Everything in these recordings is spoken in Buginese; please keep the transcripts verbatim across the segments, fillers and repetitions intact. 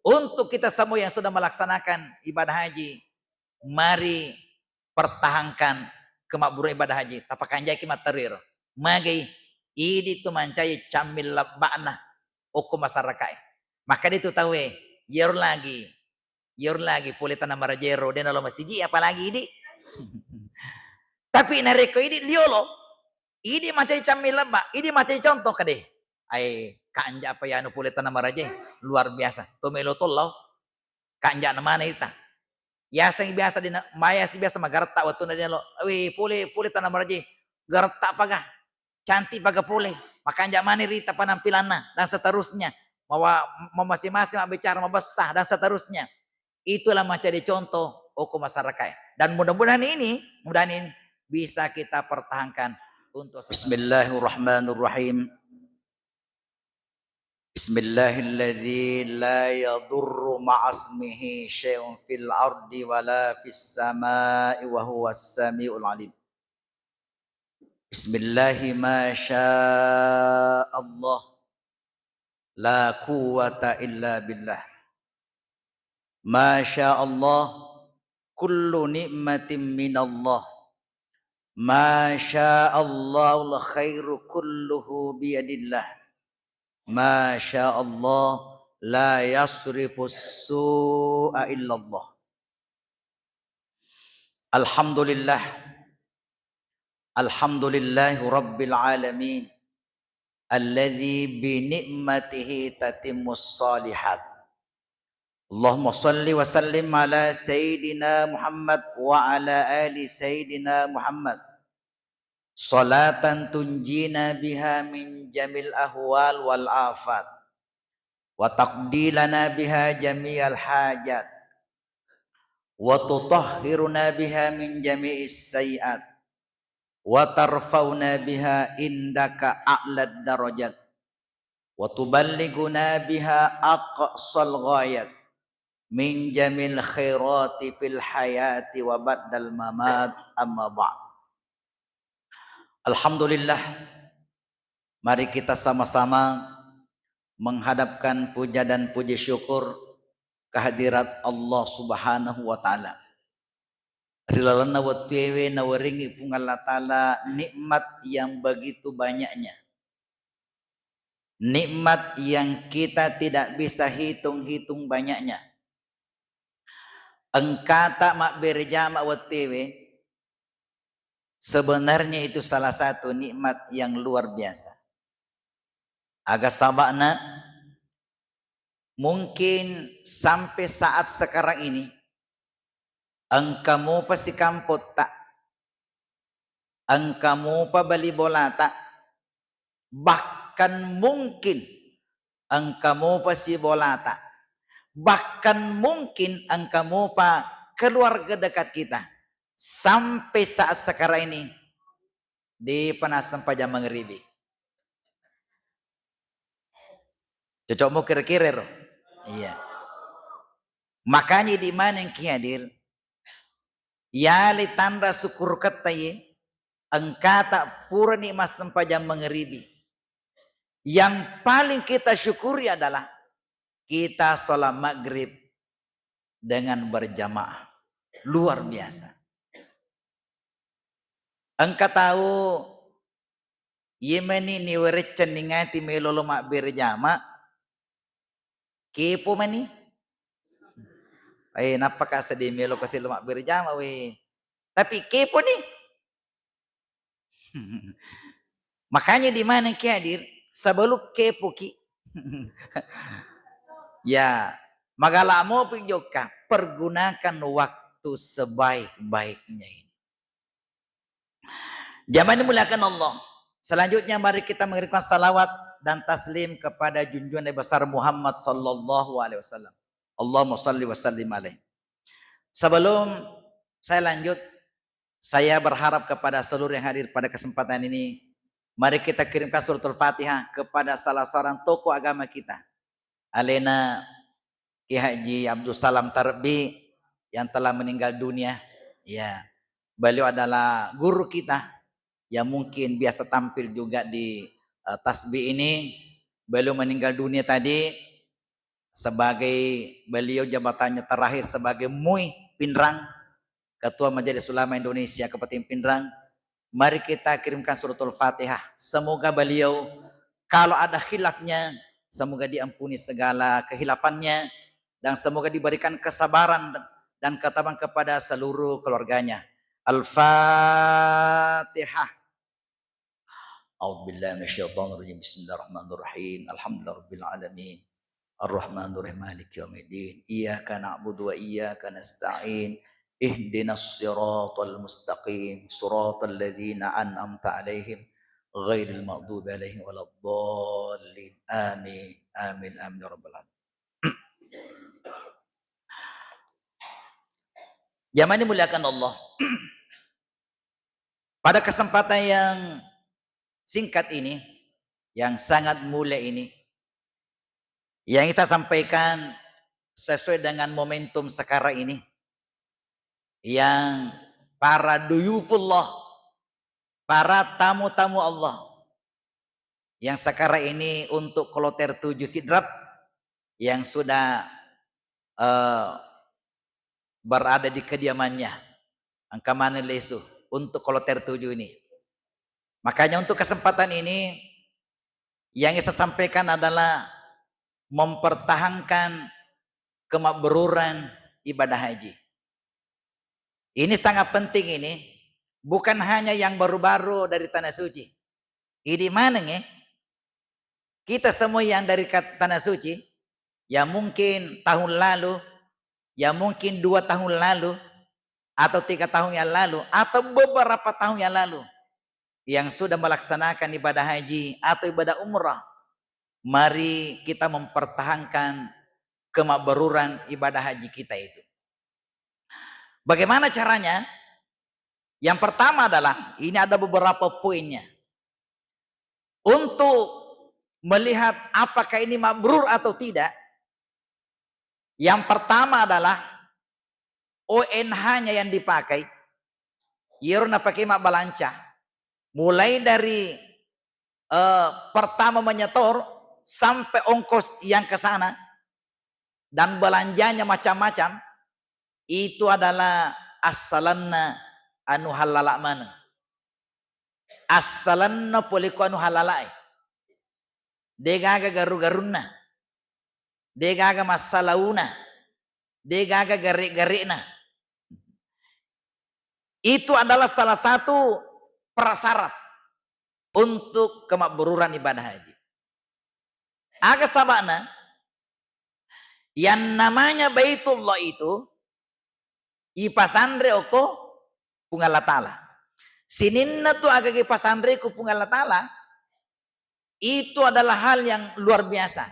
Untuk kita semua yang sudah melaksanakan ibadah haji, mari pertahankan kemakburan ibadah haji. Tapakanjaki matteru ero. Magai idi tu mancaji camming lebba'na okko masyarakae. Makkeda tu tauwe, iyaro lagi, iyaro lagi pole tana marajero, de nalo masiji, apalagi idi. Tapi narekko idi liolo, idi mancaji camming lebba, idi mancaji contoh kade. Ai, kanja apa yanu pole tana maraje, luar biasa. To melo tollau. Kanja'na maneng ita. Yaseng biasa dina, mayaseng biasa magaretta wettunna dinalo. Wih, pole, pole tana maraje. Garetta paga. Cantik paga pole. Makanja maneng rita penampilanna dan seterusnya. Mawa, mamase-mase mabbicara mabessa dan seterusnya. Itulah menjadi contoh okko masyarakat. Dan mudah-mudahan ini, mudahan ini bisa kita pertahankan untuk Bismillahirrahmanirrahim. Bismillahilladzi la yadurru ma'asmihi syai'un fil ardi wala fis sama'i wa huwas sami'ul alim. Bismillahi ma sya Allah. La quwwata illa billah. Ma sya Allah, kullu ni'matin minallah. Ma sya Allahul khairu kulluhu biyadillah. Ma sya Allah, la yasrifus su'a illallah. Alhamdulillah. Alhamdulillahi rabbil alamin. Alladzi bi ni'matihi tatimmus shalihat. Allahumma shalli wa sallim ala sayyidina Muhammad wa ala ali sayyidina Muhammad. Shalatan tunjina biha min jamil ahwal wal afat. Wa taqdi lana biha jami'al hajat. Wa tutahhiruna biha min jami'is sayyi'at. Wa tarfa'una biha indaka a'lad darajat. Wa tuballighuna biha aqsal ghayat. Min jamil khairati fil hayati wa ba'dal mamat, amma ba'd. Alhamdulillah, mari kita sama-sama menghadapkan puja dan puji syukur kehadirat Allah Subhanahu wa Ta'ala. Ri lalenna wettuewe nawerengngi Puang Allah Ta'ala nikmat yang begitu banyaknya. Nikmat yang kita tidak bisa hitung-hitung banyaknya. Engkata mabbere jama wettuewe, sebenarnya itu salah satu nikmat yang luar biasa. Aga saba'na, mungkin sampai saat sekarang ini, engka mupa sikampotta, engka mupa bali bolata, bahkan mungkin engka mupa sibolata, bahkan mungkin engka mupa keluarga dekat kita. Sampai saat sekarang ini, de'pa nassempajang mangeribi. Cocokmu kira-kira ro? Iya. Makanya di maneng ki hadir, yale tanra sukkuruketta ye, engkata purani massempajang mangeribi. Yang paling kita syukuri adalah kita sholat maghrib dengan berjamaah. Luar biasa. Engka tau, iye meni niwerecceng ningati melo lo mabbere jama, kepo meni. Eh, nappa ka sedih melo kasi lo mabbere jama we. Tapi kepo ni. Makanya di mana ki hadir, sebelum kepo ki. Ya, magala mopi jokka, pergunakan waktu sebaik-baiknya ini. Jamaah dimuliakan Allah. Selanjutnya mari kita mengirimkan salawat dan taslim kepada junjungan Nabi besar Muhammad sallallahu alaihi wasallam. Allahumma salli wa sallim alaih. Sebelum saya lanjut, saya berharap kepada seluruh yang hadir pada kesempatan ini, mari kita kirimkan suratul Fatihah kepada salah seorang tokoh agama kita, alena Kiai Haji Abdul Salam Tarbi yang telah meninggal dunia. Ya, beliau adalah guru kita yang mungkin biasa tampil juga di, eh, tasbih ini. Beliau meninggal dunia tadi, sebagai beliau jabatannya terakhir sebagai MUI Pinrang, Ketua Majelis Ulama Indonesia Kabupaten Pinrang, mari kita kirimkan suratul Fatihah. Semoga beliau, kalau ada khilafnya, semoga diampuni segala kehilafannya, dan semoga diberikan kesabaran dan ketabahan kepada seluruh keluarganya. Al-Fatihah. أعوذ بالله من الشيطان الرجيم. بسم الله الرحمن الرحيم. الحمد لله رب العالمين. الرحمن الرحيم. مالك يوم الدين. إياك نعبد وإياك نستعين. اهدنا الصراط المستقيم. صراط الذين أنعمت عليهم غير المغضوب عليهم ولا الضالين. آمين. آمين. آمين يا رب العالمين. Jamaah dimuliakan Allah. Pada kesempatan yang singkat ini, yang sangat mulia ini, yang saya sampaikan sesuai dengan momentum sekarang ini, yang para duyufullah, para tamu-tamu Allah, yang sekarang ini untuk kloter tujuh Sidrap yang sudah, eh, berada di kediamannya. Engka maneng lesu untuk kloter tujuh ini. Makanya untuk kesempatan ini yang saya sampaikan adalah mempertahankan kemakburan ibadah haji. Ini sangat penting ini, bukan hanya yang baru-baru dari Tanah Suci. Idi maneng, eh, kita semua yang dari kat-, Tanah Suci, ya mungkin tahun lalu, ya mungkin dua tahun lalu, atau tiga tahun yang lalu, atau beberapa tahun yang lalu, yang sudah melaksanakan ibadah haji atau ibadah umrah, mari kita mempertahankan kemakburan ibadah haji kita itu. Bagaimana caranya? Yang pertama adalah, ini ada beberapa poinnya. Untuk melihat apakah ini mabrur atau tidak, yang pertama adalah O N H-nya yang dipakai, iyaro napakai mabbalanca. Mulai dari, eh, pertama menyetor sampai ongkos yang ke sana dan belanjanya macam-macam, itu adalah assalenna anu hallala maneng. Assalenna pole ko anu hallalae. Degaga garu-garunna. Degaga massalauna. Degaga gare-garena. Itu adalah salah satu prasyarat untuk kemakburan ibadah haji. Aga sabana, yang namanya Baitullah itu ipasanre oko Puang Allah Ta'ala. Sininna tu aga ipasanre ku Puang Allah Ta'ala, itu adalah hal yang luar biasa.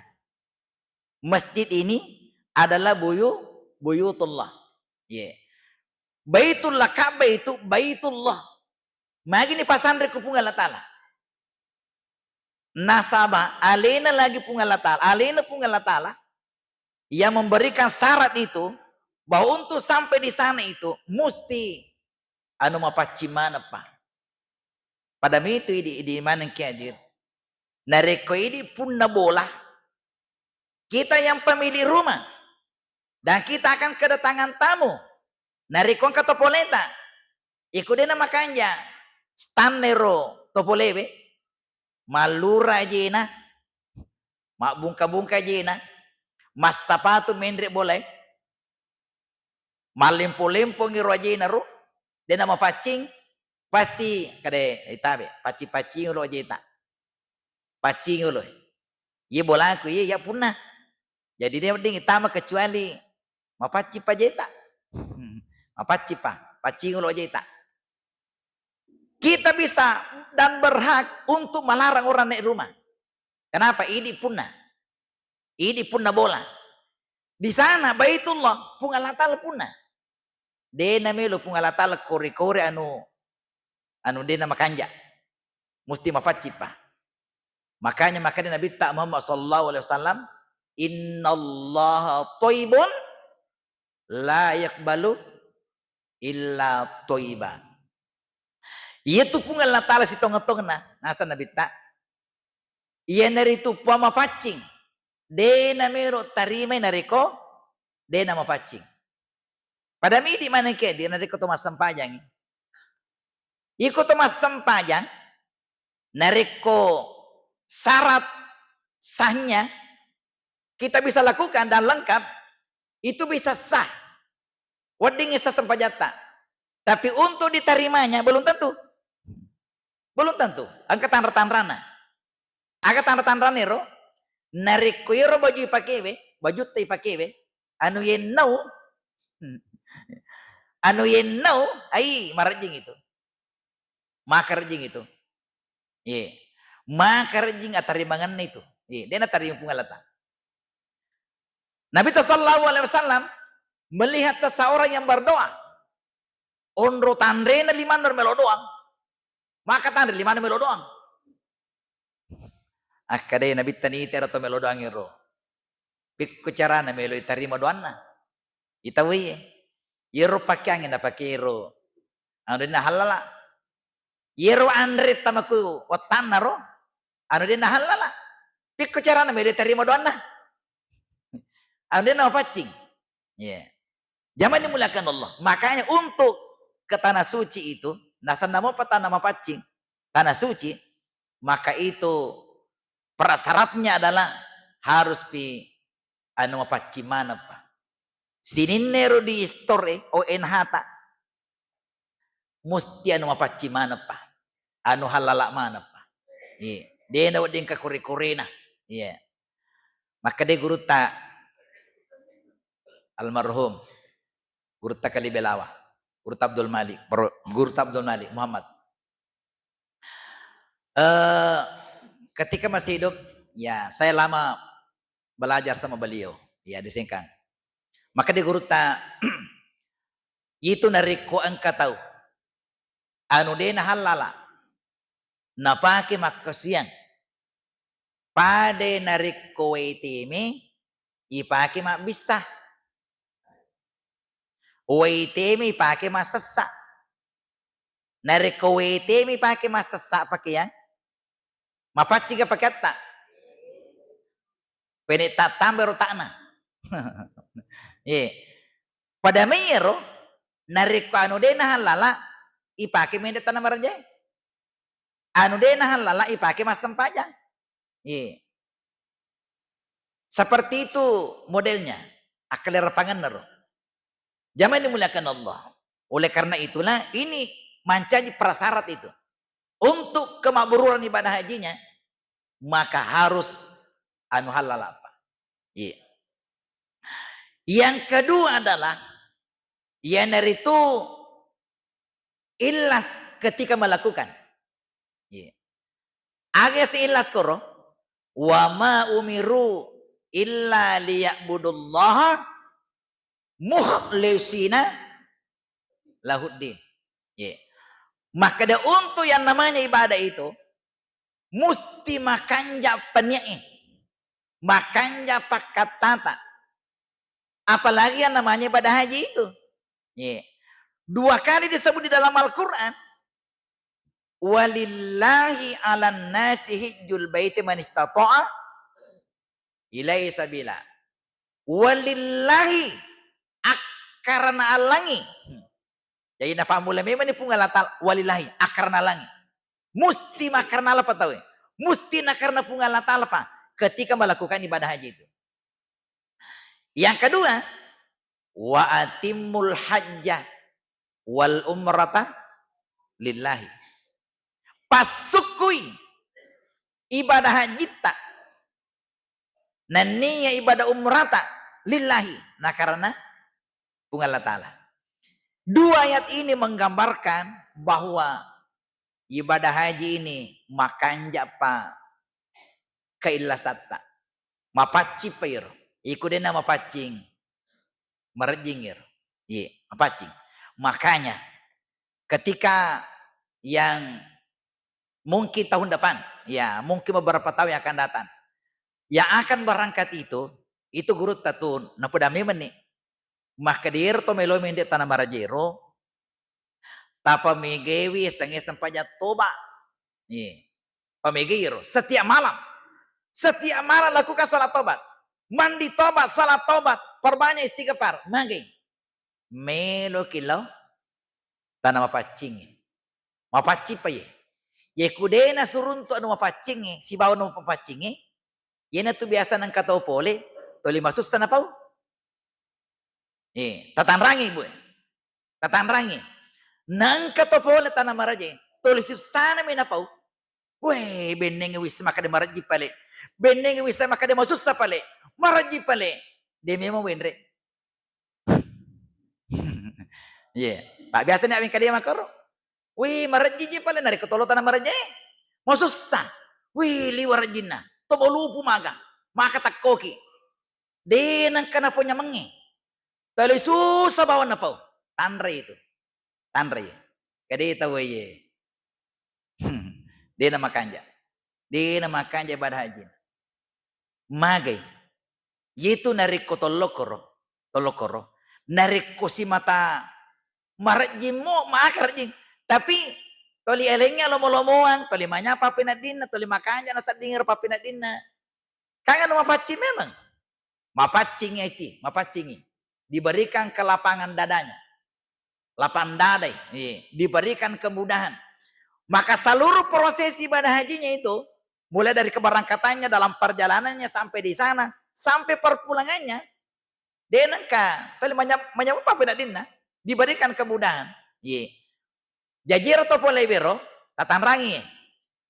Masjid ini adalah buyu-, buyutullah. Ye. Baitullah, Ka'bah itu Baitullah. Magi ni pasanre ku Puang Allah Ta'ala. Nasaba alena lagi Puang Allah Ta'ala, alena Puang Allah Ta'ala yang memberikan syarat itu, bahwa untuk sampai di sana itu musti anu mapaccing maneng, Pak. Pada mitu idi, idi maneng ki hadir. Narekko idi punna bola, kita yang pemilik rumah dan kita akan kedatangan tamu. Narekko engka to poleta, iko dena makanja, stannero to polewe, mallura ajena, mabbungka-bungka ajena, massapatu menre bolae, mallempo-lempongi ro ajena ro, dena mapaccing, pasti kade itabe, paccing-paccing lo ajeta. Paccing lo. Iye bolaku, iye ya punna. Jadi dia wedding itama kecuali mapaccing pa jeta. Mapaccing pa, paccing lo jeta. Kita bisa dan berhak untuk melarang orang naik rumah. Kenapa? Idi punna. Idi punna bola. Di sana Baitullah, Puang Allah Ta'ala punna. De namelo Puang Allah Ta'ala kore-kore anu, anu de namakanja. Musti mapaccing pa. Makanya, makanya Nabitta Muhammad sallallahu alaihi wasallam, "Innallaha thayyibun la yaqbalu illa thayyiba." Iyatu Puang Allah Ta'ala sitongeng-tongenna, nasa Nabitta. Iyanaritu Puang mapaccing. De' namelo tarimai narekko de' namapaccing. Pada midi maneng ke, de' narekko to massempajangi. Iko to massempajang, narekko syarat sahnya kita bisa lakukan dan lengkap, itu bisa sah. Wedding sah sempajatta. Tapi untuk ditarimanya belum tentu. Belum tentu. Engka tanra-tanrana. Aga tanra-tanrana ero? Narekko ero baju ipakewe, bajutta ipakewe, anu yennau, anu yennau, ai, marejjing itu. Makarejjing itu. Ye. Makarejjing atarimangenna itu. Ye, de' natarima Puang Allah Ta'ala. Nabi sallallahu alaihi wasallam melihat seseorang yang berdoa. Onro tanrena limanna melo doang. Maka tanre limanna melo doang. Akkadai Nabitta, nitero to melo doang ero. Pikku carana melo itarima doanna. Itawai. Yero pakeangnge napake ero. Anu de' nahallala. Yero anre tamaku wattanna ro. Anu de' nahallala. Pikku carana melo itarima doanna. Anu de' namapaccing. Iya. Jamaah dimuliakan Allah. Makanya untuk ke tanah suci itu, nasenna mopa tana mapaccing, tanah suci, maka itu prasyaratnya adalah harus pi anu mapaccing maneng pa. Sininna ero di store, eh, O N H ta. Musti anu mapaccing maneng pa. Anu hallala maneng pa. Iya. De' nawedding ka kore-korena. Iya. Makkeda gurutta almarhum, gurutta Kali Belawa, gurutta Abdul Malik, Pro-, gurutta Abdul Malik Muhammad. Eh, ketika masih hidup, ya, saya lama belajar sama beliau, ya, di Sengkang. Makkeda gurutta, itu narekko engka tau anu de' nahallala napake makkasuwiang, pada narekko wae teme ipake mabbissa. Wae teme ipake massessa. Narekko wae teme ipake massessa pakeang, mapaccing ga pakeatta? Pene tattamba ero ta'na. Ye. Pada mei ero, narekko anu de' nahallala, ipake mende tana marajae. Anu de' nahallala ipake massempajang. Ye. Seperti itu modelnya. Akkalerapangenna ro. Jamaah yang dimuliakan Allah. Oleh karena itulah ini mancaji prasyarat itu. Untuk kemakburan ibadah hajinya, maka harus anu hallala pa. Iya. Yang kedua adalah, iyanaritu ikhlas ketika melakukan. Iya. Aga si ikhlas koro, "Wa ma umiru illa liya'budullaha mukhlisina lahuddin." Iya. Makkeda untuk yang namanya ibadah itu, musti makanja' pania'i, makanja' pakkattata. Apalagi yang namanya ibadah haji itu. Iya. Dua kali disebut di dalam Al-Quran, "Walillahi 'alan nasi hijjul baiti man istata'a ilaihi sabila." Walillahi, akkarana Allangngi. Jadi napammula memang ni Puang Allah Ta'ala, walillahi, akkarana Allangngi. Musti makkarana Allah pa tauwe. Musti nakarana Puang Allah Ta'ala pa ketika melakukan ibadah haji itu. Yang kedua, "Wa atimmul hajja wal umrata lillahi." Passukkui ibadah hajitta nenniya ibadah umrata lillahi, nakarana Puang Allah Ta'ala. Dua ayat ini menggambarkan bahwa ibadah haji ini makanja' pa keillasatta. Mapaccing pa iro. Iko dena mapaccing, marejjing iro. Iya, mapaccing. Makanya ketika yang mungkin tahun depan, ya, mungkin beberapa tahun yang akan datang, yang akan berangkat itu, itu gurutta tu, napoda memang ni. Makkeda iyaro to melo mende tana marajero, tapamegewi yasengnge sempajang toba. Iya. Pamegei iyaro setiap malam. Setiap malam lakukan salat tobat. Mandi tobat, salat tobat, perbanyak istighfar. Magai? Meloki lao tana mapaccingnge. Mapaccing pa ye. Ye ku de nasuruntu anu mapaccingnge, sibawa anu mapaccingnge, yenatu biasa nengka tau pole, toli masussa napau. Eh, tatanrangi, Bu. Tatanrangi. Nengka to pole tana maraje, toli sussanami napau. Weh, bennengngi wissa makkeda marejji pale. Bennengngi wissa makkeda masussa pale. Marejji pale. De memang wenre. Iya. Pak biasa ni aweng kalia makoro. Wih, marejji ji pale narekko tolo tana maraje. Masussa. Wih, liwa rejjinna. Tobo lupu maga. Maka takkoki. De nengka napo nyamengnge. Tali susa bawang napau. Tanre itu. Tanre. Kade tau ye. De na makanja. De na makanja ibadah haji. Magai. Yetu narekko tollokoro, tollokoro. Narekko simata marejjimmo, maka rejjing. Tapi toli elengnge lomo-lomoang, toli manyapa peneddinna, toli makanja nasedding ero pappeneddinna. Kan anu mapaccing memang. Mapaccingi iti, mapaccingi. Diberikan kelapangan dadanya. Lapang dadai, iya, diberikan kemudahan. Maka seluruh proses ibadah hajinya itu, mulai dari keberangkatannya, dalam perjalanannya sampai di sana, sampai perpulangannya, de nengka tali manya-, manyameng pappeneddinna, diberikan kemudahan. Iya. Jaji ero to pole bero, tatanrangi.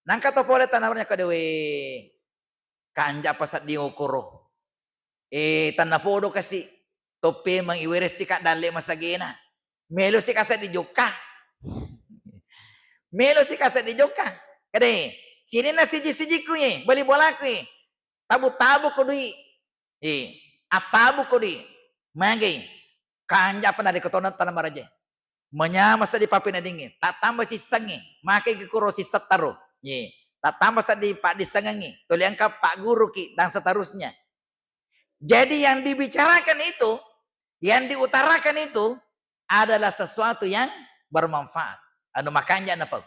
Nangka to pole tanaranya kadewe. Kanja pasedding okoro. Eh, tanna podo kasi. Toppe mang iweressi ka dalle masagena. Melo si kaseddi jokka. Melo si kaseddi jokka. Kade, sininna siji-sijiku ye, bali bolaku ye. Tabu-tabu ko dui. Eh, attabu ko dui. Magai. Kanja pa narekko tona tana maraje. Manyameng seddi pappeneddingnge, tattamba sissengnge, makegi kuro sisseng taro. Ye, tattamba seddi paddissengengnge, tuli engka pagguruki dan seterusnya. Jadi yang dibicarakan itu, yang diutarakan itu adalah sesuatu yang bermanfaat. Anu makanja napau.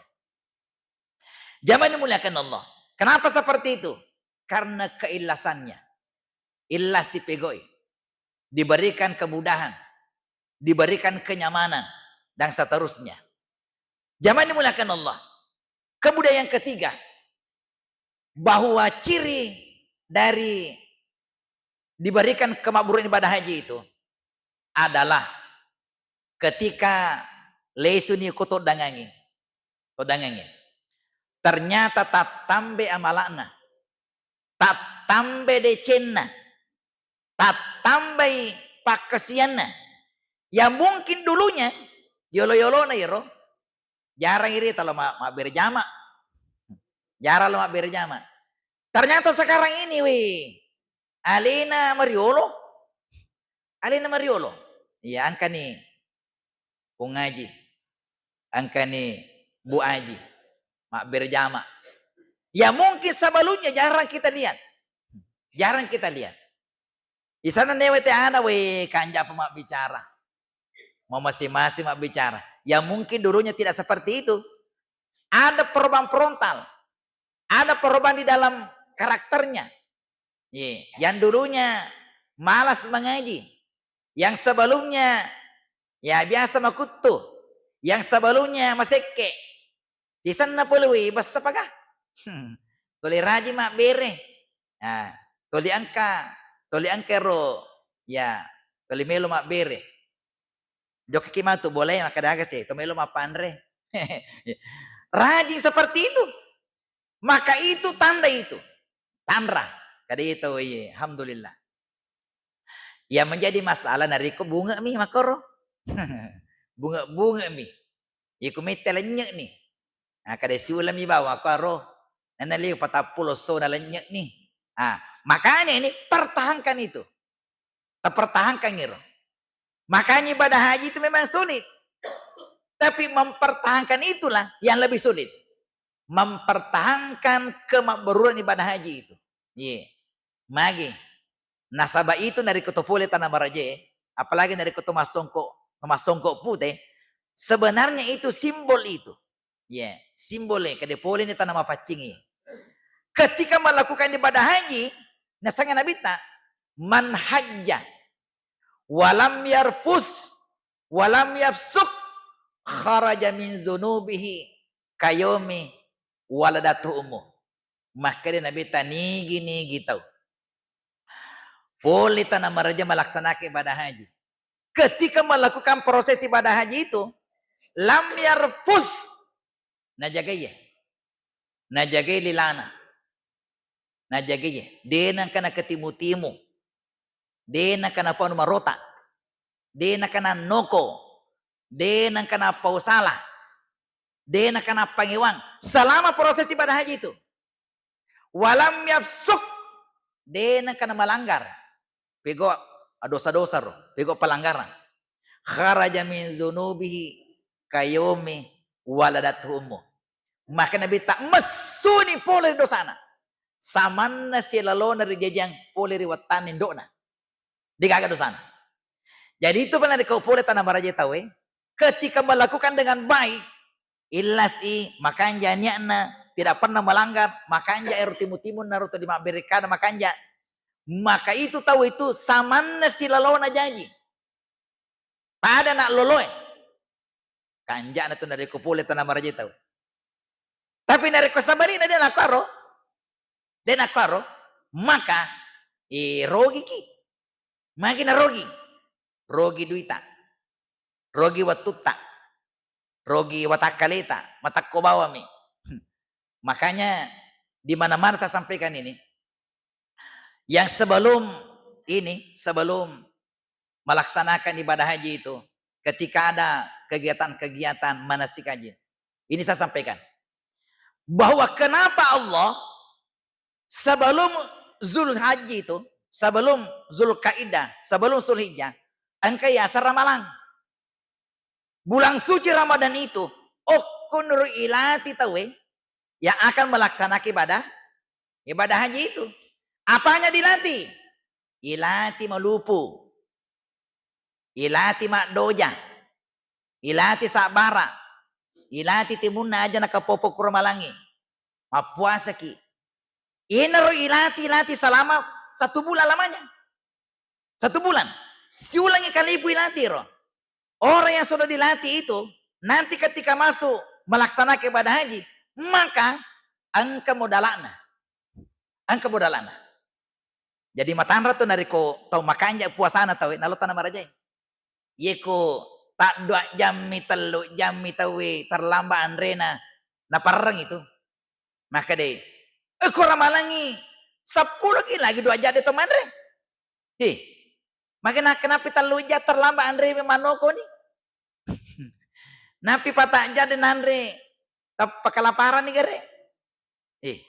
Jamaah dimuliakan Allah. Kenapa seperti itu? Karena keikhlasannya. Ikhlas sipegoi. Diberikan kemudahan, diberikan kenyamanan, dan seterusnya. Jamaah dimuliakan Allah. Kemudian yang ketiga, bahwa ciri dari diberikan kemakburan ibadah haji itu adalah ketika lesuni ko toddangangi, toddangangi. Ternyata tattambe amala'na, tattambe decenna, tattambai pakkasianna. Yang mungkin dulunya yolo-yolona iro jarang iri talo ma-, mabbere jama. Jarang lo mabbere jama. Ternyata sekarang ini, weh, alena mariolo. Alena mariolo. Iya, engkani Pung Aji. Engkani Bu Aji. Mabbere jama. Ya mungkin sebelumnya jarang kita lihat. Jarang kita lihat. Isana newe te ana, weh, kanja pa mabbicara. Mau masing-masing mabbicara. Ya mungkin dulunya tidak seperti itu. Ada perubahan frontal. Ada perubahan di dalam karakternya. Ye, yang dulunya malas mengaji, yang sebelumnya ya biasa makuttu, yang sebelumnya masekke, sisenna pole, weh, bessa paga. Hmm. Tuli rajing mabbere. Nah, tuli engka, tuli engka ro, ya, tuli melo mabbere. Jokkaki matu bolae, makkeda aga sih, to melo mappanre. Rajin seperti itu. Maka itu tanda itu. Tanra. Kada itu, iya, alhamdulillah. Yang menjadi masalah narekko bunge'mi makkoro. Bunge-bunge'mi. Iku mette lennye'ni. Nah, kada siulami bawang ko aro. Nana liu patappulo esso na lennye'ni. Ah, makanya ini pertahankan itu. Tapertahankan iro. Makanya ibadah haji itu memang sulit. Tapi mempertahankan itulah yang lebih sulit. Mempertahankan kemakburan ibadah haji itu. Iya. Magi. Nasaba itu narekko to pole tana maraje, apalagi narekko to massongko, to massongko pute, sebenarnya itu simbol itu. Iya, simbol e, kede pole ni tana mapaccingi. Ketika melakukan ibadah haji, nasengnge Nabitta, man hajja walam yarfus walam yafsuk kharaja min dzunubihi kayaumi waladatu ummu. Makkeda Nabitta, nigi-nigi tau pole tana maraja malaksanake ibadah haji, ketika melakukan proses ibadah haji itu, lam yarfus, najagai ye, najagai lilana, najagai ye, de nengka naketimu-timu, de nengka napau marota, de nengka nannoko, de nengka napau sala, de nengka nappangewang selama proses ibadah haji itu. Walam yafsuk, de nengka namalanggar. Pego dosa-dosa ro, pego pelanggaran. Kharaja min dzunubihi kayaumi waladatu ummu. Maka Nabitta, messuni pole ri dosana samanna silalona rijajiang pole ri wettanna indo'na. Degaga dosana. Jadi itu pernah dikau pole tana maraja tauwe, ketika melakukan dengan baik, ikhlas i, makanja niatna, tidak pernah melanggar, makanja ero timu-timunna ro to dimabberekana makanja, maka itu tau itu samanna silalona jaji. Pada nak loloe. Kanja'na tu narekko pole tana maraja tau. Tapi narekko sabalikna de nakkaro, de nakkaro, maka, eh, rogiki. Magi narogi? Rogi duita, rogi wattutta, rogi watakkaleta, matakko bawami. Makanya di mana-mana saya sampaikan ini, yang sebelum ini, sebelum melaksanakan ibadah haji itu, ketika ada kegiatan-kegiatan manasik haji, ini saya sampaikan bahwa kenapa Allah sebelum Zulhajji itu, sebelum Zulkaidah, sebelum Zulhijjah, engka yaseng Ramalang. Bulan suci Ramadan itu, okkonro ilati tauwe yang akan melaksanakan ibadah, ibadah haji itu. Apanya dilatih? Ilati malupu, ilati maddoja, ilati sabbara, ilati timunna aja nakapopo kuro malangi, mappuasaki. Inaro ilati, ilati selama satu bulan lamanya. Satu bulan. Siulangi kalipu ilati ro. Orang yang sudah dilatih itu, nanti ketika masuk melaksanakan ibadah haji, maka engka modalana. Engka modalana. Jadi matanra tu narekko tau makanja puasana tauwe, nalo tana marajai. Yeko taddua jammi, tellu jammi tauwe terlambat anrena, naparreng itu. Makkedai, "Eh, ko ramalangi seppulo ki lagi dua jam de to manre." Hi. Maka na-, kenapa tellu jam terlambat anre manoko ni? Napi pata jam de nanre, teppa kelaparan ni gare. Eh.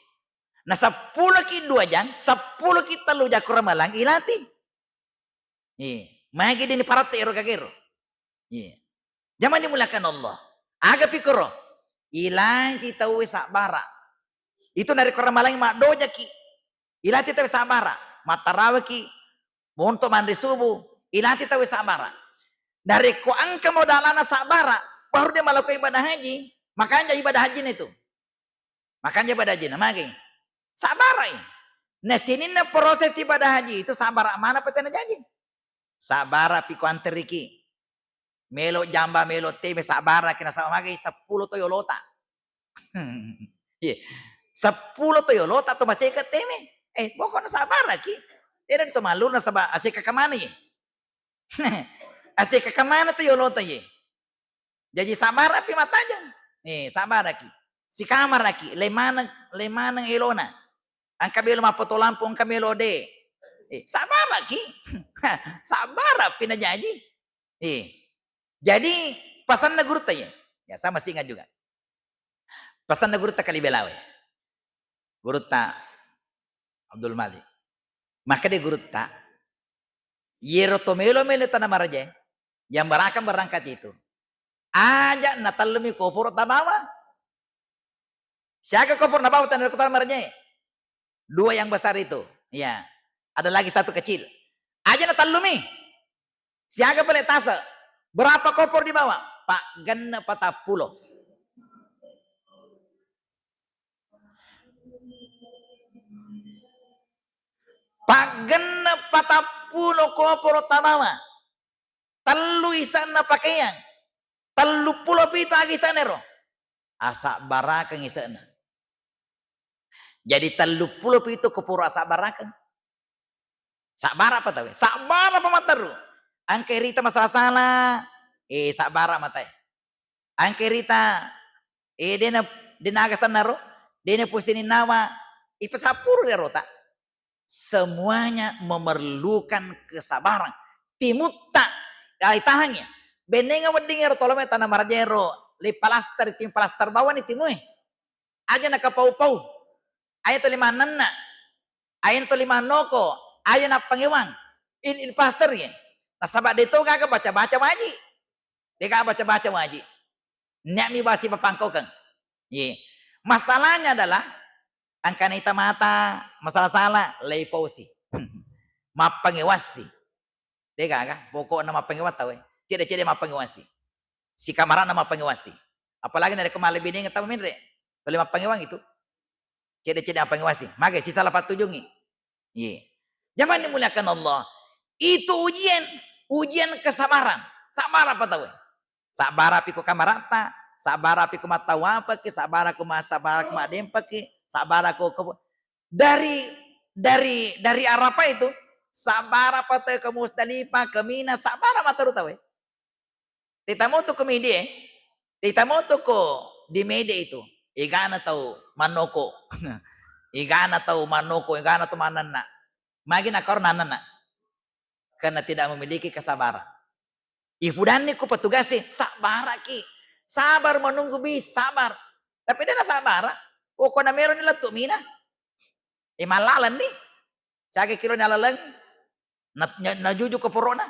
Na seppulo ki dua jam, seppulo ki tellu jam ko ramalang ilati. Eh. Magi dini paratte ero gagero. Eh. Jamaah dimuliakan Allah. Aga pikoro? Ilati tauwe sabbara. Itu narekko ramalang maddojaki. Ilati tauwe sabbara. Mattaraweki, monto manre subuh. Ilati tauwe sabbara. Narekko engka modalana sabbara, baru dia melakukan ibadah haji, makanja ibadah hajina itu. Makanja ibadah hajina, magi? Sabbarai. Nah, sininna proses ibadah haji itu sabbara mana petena jaji? Sabbara piko anteriki. Melo jamba, melo teme, sabbaraki nasaba magai seppulo to yolota. Iya. Seppulo to yolota to maseke teme. Eh, pokokna sabbaraki. Eda to malur nasaba aseka kemana ye? Aseka kemana to yolota ye? Jaji sabbaraki mattajeng. Eh, sabbaraki. Sikamaraki, le maneng, le maneng elona. Engka melo mappoto lampu, engka melo de. Eh, sabbaraki. Sabbarapi najaji. Eh. Jadi, pasanna gurutta ye. Ya, sama singa juga. Pasanna gurutta Kali Belawe. Gurutta Abdul Malik. Makkeda gurutta, yero to melo-melo tana maraja, yang berakang berangkat itu, aja natellumi koporo tabawa. Siaga koporo nabawa tana ko tana maraja? Dua yang besar itu. Ya. Ada lagi satu kecil. Aja natellumi. Siaga pale tase? Berapa kopor dibawa? Pak, genne patappulo. Paggenne' patappulo koporo tanawa, tellu ise'na pakeang, telluppulo pitu aga ise'na ero. Asabbarakeng ise'na. Jadi telluppulo pitu koporo asabbarakeng. Sabbara' pa tauwe? Sabbara' pa matteru. Engka rita masala-sala, eh, sabbara' matae. Engka rita, eh, dena, dena aga sennaro, dena pusini nawa, ipasappuru ri arota. Semuanya memerlukan kesabaran. Timutta, ya, itahangi. Bennenga wedding ero tolome tana marajero, le palaster, tim palaster bawani timue. Aja nakapau-pau. Aja toli mannenna. Aja toli mannoko. Aja nappangewang. Il, il pastor ye. Nasaba de to gaga baca-baca waji. De gaga baca-baca waji. Nia'mi basi papangkaukeng. Ye. Masalahnya adalah engkana ita mata masala-sala, lei pausi. Mappangewassi. De gaga, pokokna mappangewang tauwe. Cedde-cedde mappangewassi. Sikamarana mappangewassi. Apalagi narekko mallebinengngi tau menre, tuli mappangewang itu. Cedde-cedde mappangewassi. Mage sisala pattujungngi. Iye. Jamaah dimuliakan Allah. Itu ujian, ujian kesabaran. Sabbara' pa tauwe? Sabbara' pi ko kamaratta, sabbara' pi ko mattawapaki, sabbara' ko ma-, sabbara' ko maddempaki, sabbara' ko, ko dari, dari, dari Arafah itu, sabbara' pa tauwe ke Musdalifah, ke Mina, sabbara' matteru tauwe. Tetamu tu ke Mide, tetamu tu ko di Mide itu, egana tau mannoko. Egana tau mannoko, egana tau mannenna. Magi nakaro nannenna. Karena tidak memiliki kesabaran. Ipudanni ku petugas e, sabbaraki. Sabar menunggu bis, sabar. Tapi de' nasabbara. Pokokna melo ni lettu Mina. E, mallalenni. Siaga kilo ni alaleng. Na, na, najuju ko porona.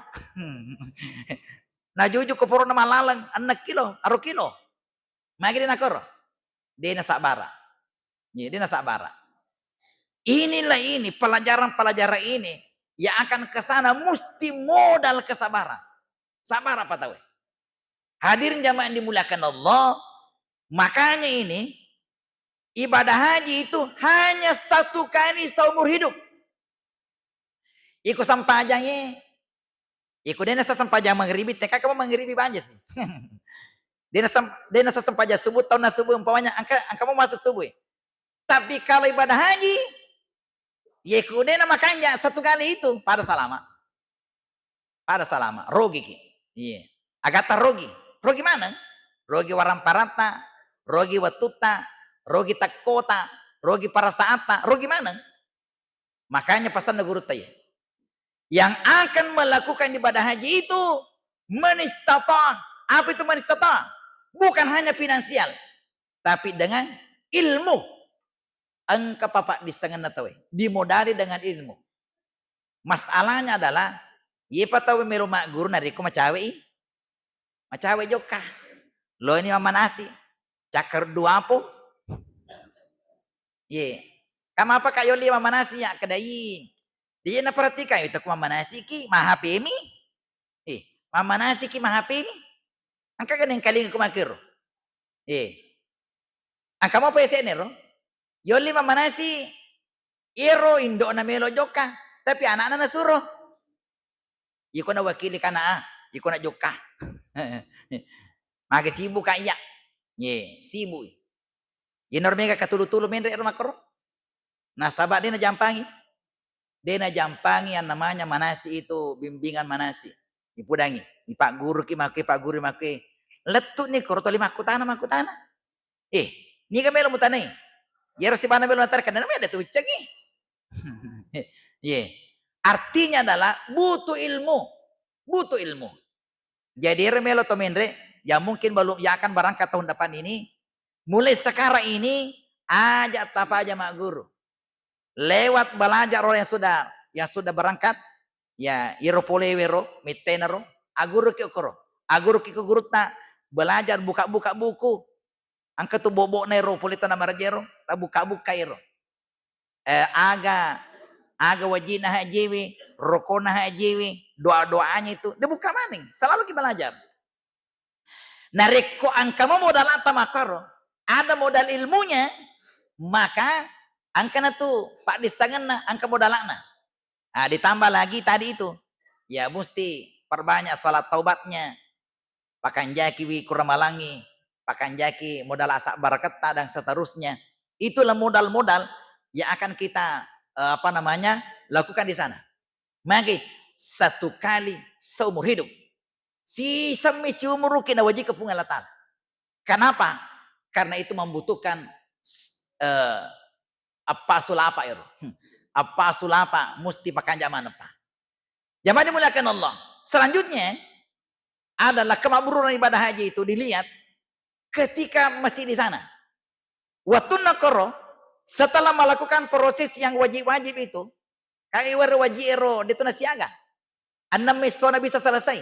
Najuju ko porona mallaleng, enneng kilo, aru kilo. Magi de' nakoro? De' nasabbara. Ye, de' nasabbara. Inilah ini, pelajaran-pelajaran ini yang akan ke sana musti modal kesabaran. Sabbara pa tauwe? Hadirin jamaah yang dimuliakan Allah, makanya ini ibadah haji itu hanya satu kali seumur hidup. Iko sempajangnge, iko de' nasa sempajang mangribi, teka kamu mangribi banja sih. De' nasa, de' nasa sempajang subuh, taunna subuh, umpamanya engka, engka mau masuk subuh. Tapi kalau ibadah haji, ye ku de' namakanja satu kali itu, pada salama. Pada salama, rogiki. Iya. Agatta rogi. Rogi maneng? Rogi waramparatta, rogi wettutta, rogi tekkota, rogi parasaatta, rogi maneng. Makanya pesanna gurutta iya, yang akan melakukan ibadah haji itu man istata'. Apa itu man istata'? Bukan hanya finansial, tapi dengan ilmu. Engka papaddissengenna tauwe, dimodali dengan ilmu. Masalahnya adalah, yepa tauwe melo magguru narekko macawe'i, macawe jokka. Loni mammanasi, cakkaru duapo. Ye. Kamapaka yolli mammanasi ya, kedai. Jadi naperhatikan itu ku mammanasiki, ma H P-mi. Eh, mammanasiki ma H P-mi. Engka genneng kalinga ku makkero. Eh. Engka mopa yase'na ero. Yolli mammanasi, iyaro indo'na melo jokka, tapi ana'na nasuro. Iko nawakili kana, ah, iko najokka. Mage sibuk ka iya. Ye, sibuk. Yenaro mega katulu-tulu menre ero makkoro. Nasaba de' najampangi. De' najampangi yang namanya manasi itu, bimbingan manasi. Ipudangi, ipagguruki makke, pagguru makke. Lettu'ni koro toli makkutana, makkutana. Eh, niga melo mutanai? Yero sibana melo natara, karena meda tu uccengi. Ye. Artinya adalah butuh ilmu. Butuh ilmu. Jadi ero melo to menre, yang mungkin belum, yang akan berangkat tahun depan ini, mulai sekarang ini, aja tapaja magguru. Lewat belajar orang yang sudah, yang sudah berangkat, ya, iro polewero, mittenaro, aguruki okoro. Aguruki ke gurutta, belajar buka-buka buku. Engka tu bobo'na ero poleta namarajero, tabuka-buka ero. Eh, aga, aga wajina hajiwi, rokona hajiwi, doa-doanya itu, dibuka maning, selalu ki belajar. Narekko engka mo modalata makkoro, ada modal ilmunya, maka engkana tu paddissengenna engka modalana. Ah, ditambah lagi tadi itu, ya musti perbanyak salat taubatnya, pakanjaki wi kuramalangi, pakanjaki modal asa baraketta dan seterusnya. Itulah modal-modal yang akan kita, eh, apa namanya, lakukan di sana. Magi satu kali seumur hidup. Sisemmi siumuruki nawajikka Puang Allah Ta'ala. Kenapa? Karena itu membutuhkan s-, eh, appasu lapa ero. Hmm. Appasu lapa musti pakanja maneng, Pak. Jamaah dimuliakan Allah. Selanjutnya adalah kemakburan ibadah haji itu dilihat ketika masih di sana. Wattunna koro, setelah melakukan proses yang wajib-wajib itu, kai wero wajib ero, detu nasiaga. Enam essona bisa selesai.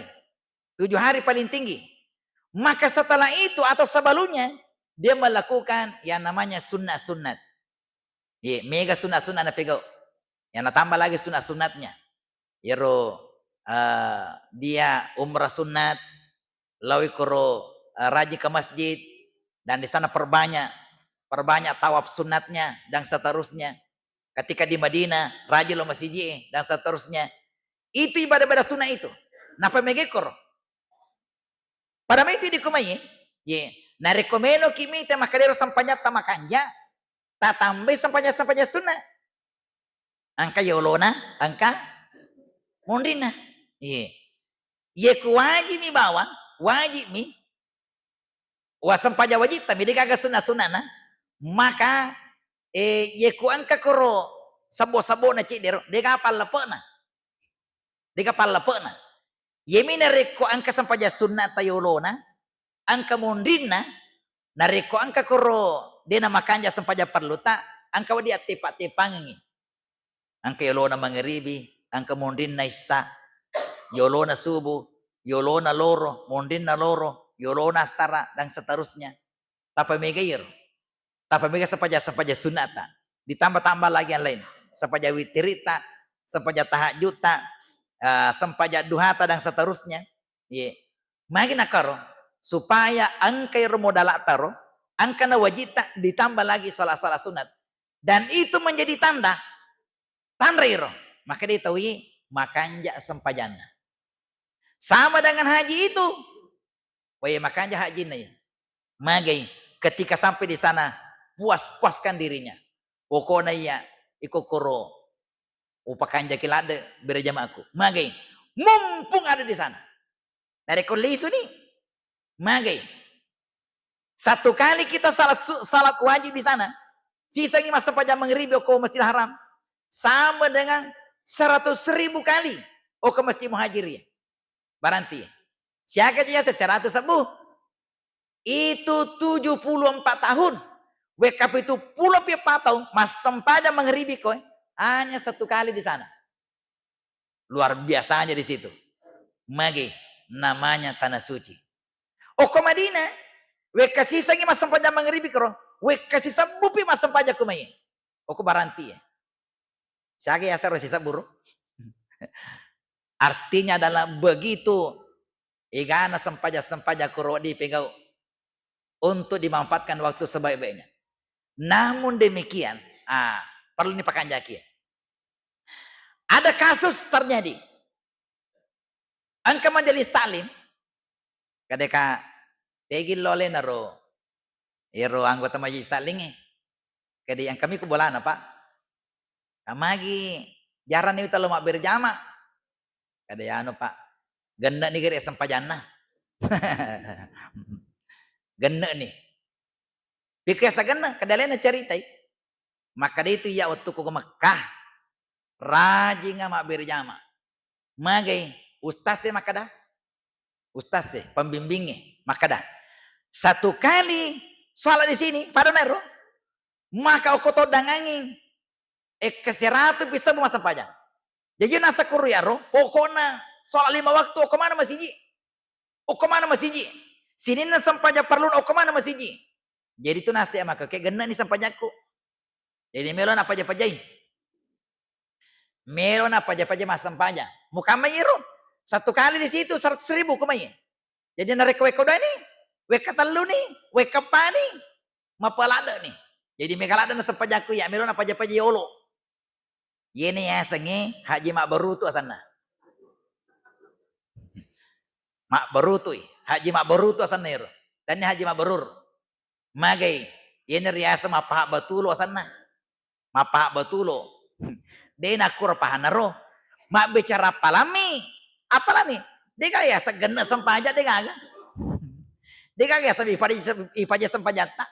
Tujuh hari paling tinggi. Maka setelah itu atau sebelumnya, dia melakukan yang namanya sunnah-sunnat. Ye, mega sunnah-sunnah napegau. Yang natambah lagi sunnah-sunnatnya. Yero, eh, dia umrah sunnat, lawi koro, eh, rajin ke masjid, dan di sana perbanyak, perbanyak tawaf sunnatnya, dan seterusnya. Ketika di Madinah, rajin lo masjid, dan seterusnya. Itu ibadah-ibadah sunnah itu. Napa megekor? Pada mai tu dikumai, ye. Narekko melo ki mita makadero sempajatta makanja, tatambai sempajang-sempajang sunnah. Engka yolona, engka monrinna. Ye. Ye ku wajib mi bawang, wajib mi. Wa sempajang wajib, tapi degaga sunnah-sunnahna. Maka, eh, ye ku engka koro sebo-sebona cedero, dega pallepe'na. Dega pallepe'na. Yemi narekko engka sempajang sunnata yolona, engka monrinna, narekko engka koro dena makanja sempajang parluta, engka wedding attepa-tepangengi. Engka yolona mangeribi, engka monrinna issa, yolona subuh, yolona loro, monrinna loro, yolona asara, dan seterusnya. Tapa mega iyaro. Tapa mega sempajang-sempajang sunnata. Ditambah-tambah lagi yang lain. Sempajang witirita, sempajang tahajudta, eh, sempajang duhata, dan seterusnya. Ye. Magi nakaro, supaya engka iro modala taro, engka na wajibta ditambah lagi salat-salat sunat. Dan itu menjadi tanda, tanra iro. Maka dia taui makanja sempajanna. Sama dengan haji itu. Wah, iya makanja hajinna iya. Magai, ketika sampai di sana, puas-puaskan dirinya. Pokokna iya, iko koro upakanjaki ladde berjamaahku. Magai, mumpung ada di sana. Narekko lisuni, magai. Satu kali kita salat su-, salat wajib di sana, sisangi massempajang mangribi okko Masjidil Haram, sama dengan seratus ribu kali okko Masjid Muhajirin. Baranti. Siaga aja ya, seratus sebbu. Itu tujuh puluh empat tahun. Wekka pitu pulo pi empat tahun, massempajang mangribi koe, hanya satu kali di sana. Luar biasanya di situ. Magi namanya tanah suci. Okko Madinah, wekka sisangi massempajang mangribi koro, wekka sisebbu pi massempajang kumai. Okko baranti ya. Siaga yasero sisebbu ro? Artinya adalah begitu egana sempajang-sempajang kuro dipegau untuk dimanfaatkan waktu sebaik-baiknya. Namun demikian, ah, perlu dipakanjaki. Ada kasus terjadi. Engka majelis taklim, kadeka tegi lo alena ro, ero anggota majelis taklingnge. Kadi engkami ku bolana, Pak. Kamagi jarani wita lo mabbere jama. Kada anu, Pak. Genne ni gere sempajanna. Genne ni. Pikir sagenne, kada alena ceritai. Makkeda itu iya wettukku ke Mekkah, rajinga mabbere jama. Magai ustazze makkeda, ustazze, pembimbingnge makkeda, satu kali sholat di sini, pada nero, maka okko toddangangi, ekka seratu pi sebbu massempajang. Jaji nasakuru yaro, pokokna sholat lima waktu okko mana masiji. Okko mana masiji. Sininna sempajang parluna okko mana masiji. Jadi tu nase maka ke genne ni sempajakku. Jadi melo napaja-pajai. Melo napaja-paja massempajang. Mukamma iro. Satu kali di situ seratus ribu kumai. Jadi narekko wekka dua ni, wekka tellu ni, wekka empat ni, mapalada ni. Jadi mega ladde na sempajakku ya, melo napaja-paja yolo. Iyena yasengnge haji mabbarutu asenna. Mabbarutu i, haji mabbarutu asenna ero. Tennia haji mabbarur. Magai, iyena riaseng mappahabba tulo asenna. Mappahabba tulo. De nakkuro pahanna ro. Mabbicara appalammi, apalani. Degaga yaseng genne sempajang, degaga. Degaga yaseng ipaja, ipaja sempajatta.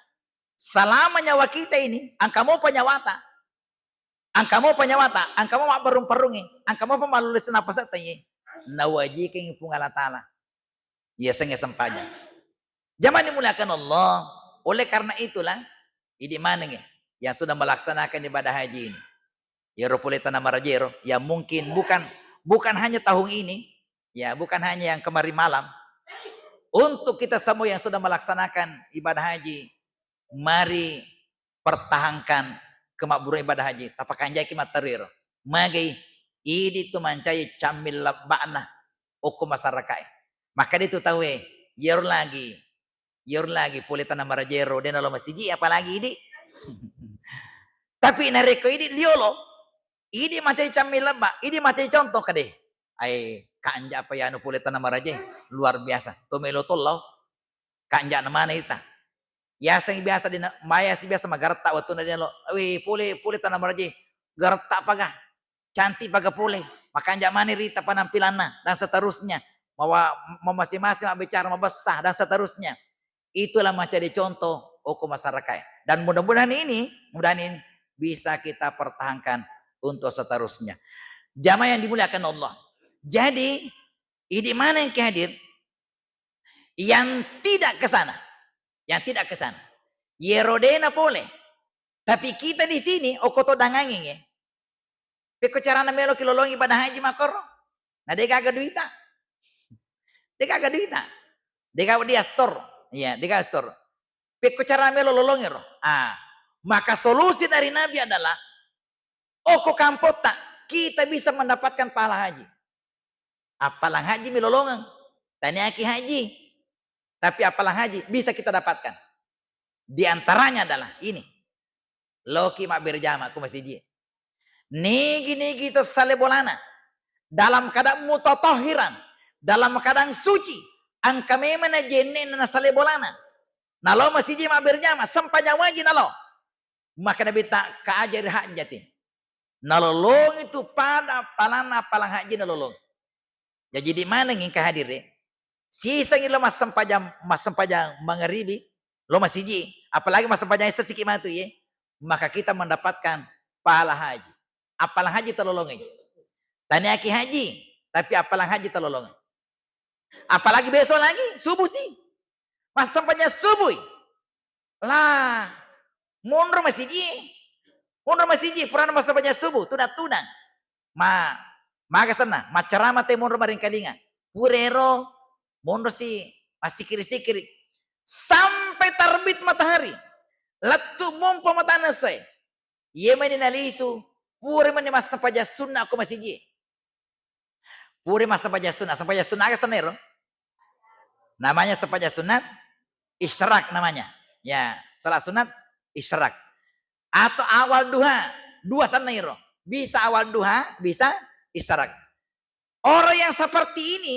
Selama nyawa kita ini, engka mopa nyawata. Engka mopa nyawata, engka mo mabbarung-parungi, engka mopa mallulle napasatta iye. Nawajikengngi Puang Allah Ta'ala. Yasengnge sempajang. Jamaah dimuliakan Allah, oleh karena itulah, idi manengnge yang sudah melaksanakan ibadah haji ini. Yero pole tana marajero, ya mungkin bukan, bukan hanya tahun ini, ya bukan hanya yang kemarin malam. Untuk kita semua yang sudah melaksanakan ibadah haji, mari pertahankan kemakburan ibadah haji. Tapakanjaki matteru ero. Magai, idi tu mancaji camming lebba'na okko masyarakae. Makkeda tu tauwe, yero lagi, yero lagi pole tana marajero, de nalo masiji, apalagi idi. Tapi narekko idi liolo, idi mancaji camming lebba, idi mancaji contoh kade. Ai, kanja apa yanu pole tana maraje, luar biasa. To melo to lao. Kanja'na maneng ita. Yaseng biasa dina, mayasi biasa magaretta wettunna dina lo. Wih, pole, pole tana maraje. Garetta paga. Cantik paga pole. Makanja maneng rita penampilanna dan seterusnya. Mawa, mamasi-masi mabbicara mabessa dan seterusnya. Itulah menjadi contoh okko masyarakat. Dan mudah-mudahan ini, mudahan ini bisa kita pertahankan untuk seterusnya. Jamaah yang dimuliakan Allah. Jadi, idi maneng ki hadir, yang tidak ke sana, yang tidak ke sana. Yero dena pole. Tapi kita di sini, okko to dangangi, ya. Pekko carana melo ki lolongi ibadah haji makkoro? Na degaga duita. Degaga duita. Degaga di astor. Iya, degaga astor. Pekko carana melo lolongero? Ah, maka solusi dari Nabi adalah, okko kampotta, kita bisa mendapatkan pahala haji. Appalang haji mi lolongeng. Taniaki haji. Tapi appalang haji bisa kita dapatkan. Di antaranya adalah ini. Loki mabberjama ku masiji. Nigi-nigi to sale bolana. Dalam keadaan mutatohiran. Dalam keadaan suci. Engka memang na jenne na sale bolana. Nalo masiji mabberjama. Sempajang wajib nalo. Maka Nabitta, ka ajari hajjati. Nalolongi tu pada palanna appalang haji nalolongi. Jaji di maneng engka hadire. Sisengi lo massempajang, massempajang mangaribi, lo masiji, apalagi massempajang isya siki matu ye, maka kita mendapatkan pahala haji. Appalang haji talolongi. Taniaki haji, tapi appalang haji talolongi. Apalagi besok lagi, subuh si. Massempajang subuh. Lah, monro masiji. Monro masiji, purana massempajang subuh, tudang-tudang. Ma, maga senna, maccarama te monro maringkalinga. Purero, monro si, massikiri-sikiri. Sampai terbit matahari. Lettu mompo matana se. Iye mani nalisu, pura mani massempajang sunna ko masiji. Pura massempajang sunat. Sempajang sunat aga senna ero? Namanya sempajang sunat, isyraq namanya. Ya, salat sunat, isyraq. Atau awal duha, dua senna ero. Bisa awal duha, bisa isyraq. Orang yang seperti ini,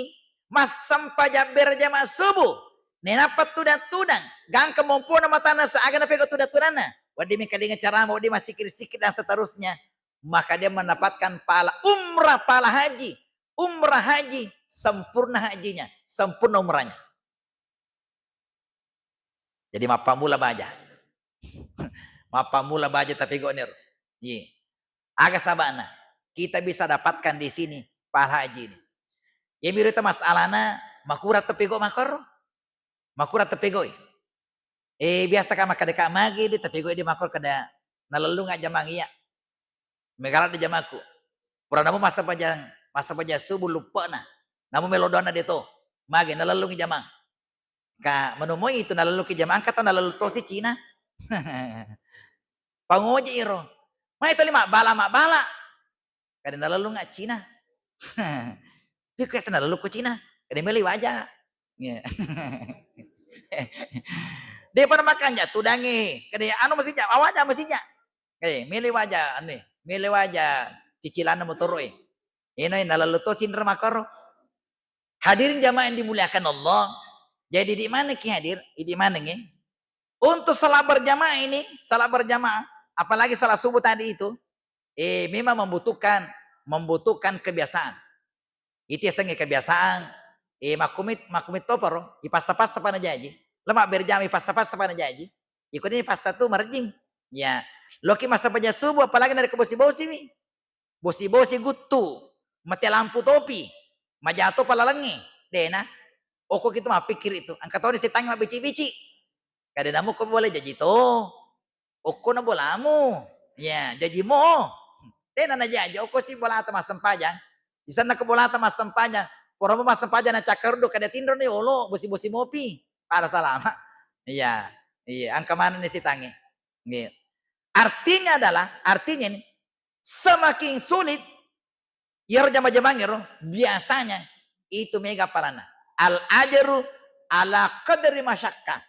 massempajang berjamaah subuh, nenappa tudang-tudang, gangka mompona matana se aga napegau tudang-tudanna. Wedding mengkalinga ceramah, wedding massikir-sikir dan seterusnya. Maka dia mendapatkan pahala umrah, pahala haji, umrah haji, sempurna hajinya, sempurna umrahnya. Jadi mappammula baja. Mappammula baja tapegau niro. Iya. Aga sabana kita bisa dapatkan di sini pahala haji ini. Ya, miro itu masalahna, makura tapegau makoro. Makura tapegoi. Eh, biasa ka makkeda ka magi di tapegoi di makko kada nalellunga jamang iya. Megala di jamaku. Pura namo massempajang, massempajang subuh luppena. Namo melo doanna de to. Magi nalellungi jamang. Ka menomoi itu nalellungi jamang kata nalellu tosi Cina. Pangoji iro. Mai toli mabbala, mabbala. Kada nalellunga Cina. Pekko yaseng nalellu ko Cina. Kada melo waja. Iya. Depa na makanja tudangi. Kada anu masija, awaja masija. Eh, melo waja anu, melo waja cicilanna motoro'e. Ino e, nalallo to sinra makkoro. Hadirin jamaah yang dimuliakan Allah. Jadi, idi manengki hadir, idi manengngi. Untuk salat berjamaah ini, salat berjamaah, apalagi salat subuh tadi itu, eh, memang membutuhkan, membutuhkan kebiasaan. Itu yasengnge kebiasaan, eh, makkumit-, makkumittoparo, ipassa-passa pana jaji. Lema berjamaah ipassa-passa pana jaji. Iko ni passa tu marejjing. Ya, loki massempajang subuh, apalagi narekko bosi-bosimi. Bosi-bosi guttu, mate lampu topi, majato palalengnge, dena. Okko kitu mappikkiri tu, engka toni setangnge mabbici-bici. Kada namu ko bola jaji to, okko na bolamu, ya, jaji mo. Dena najaji, okko si bolata massempajang. Isanna ko bolata massempajang, puramo massempajang na cakkaruddu, kada tinro ni olo, bosi-bosi mopi. Pada salama. Iya, iya, engka manenni setangnge. Iya. Artinya adalah, artinya ini, semakin sulit, iyaro jama-jamangngero, biasanya itu mega appalanna. Al ajru ala qadri masyakka.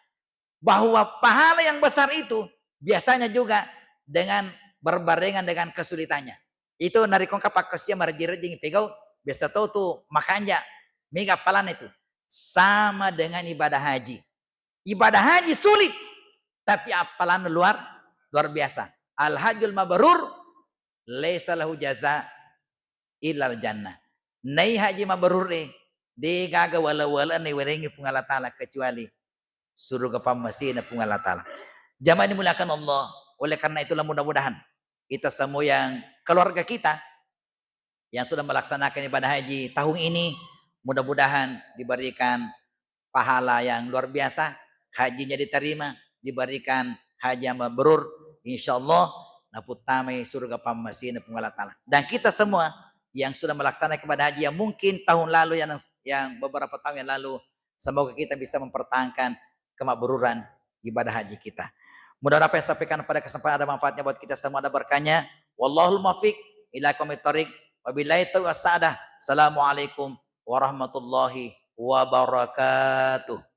Bahwa pahala yang besar itu biasanya juga dengan berbarengan dengan kesulitannya. Itu narekko engka pakkasiwiang marejjing-rejjing pegau, biasa to tu makanja, mega appalanna itu. Sama dengan ibadah haji. Ibadah haji sulit, tapi appalanna luar, luar biasa. Al hajjul mabrur laisa lahu jaza illal jannah. Nai haji mabrur e, de gaga wale-wale na iwerengi Puang Allah Taala kecuali suruga pammasena Puang Allah Taala. Jamaah dimuliakan Allah, oleh karena itulah mudah-mudahan kita semua yang keluarga kita yang sudah melaksanakan ibadah haji tahun ini, mudah-mudahan diberikan pahala yang luar biasa, hajinya diterima, diberikan haji yang mabrur, insyaallah naputtamai surga pammasena Puang Allah Taala. Dan kita semua yang sudah melaksanakan ibadah haji yang mungkin tahun lalu, yang, yang beberapa tahun yang lalu, semoga kita bisa mempertahankan kemakburan ibadah haji kita. Mudah-mudahan apa yang saya sampaikan pada kesempatan ada manfaatnya buat kita semua, ada berkahnya. Wallahul muwaffiq ila aqwamit thariq. Wabillahi taufiq was sa'adah. Assalamualaikum warahmatullahi wabarakatuh.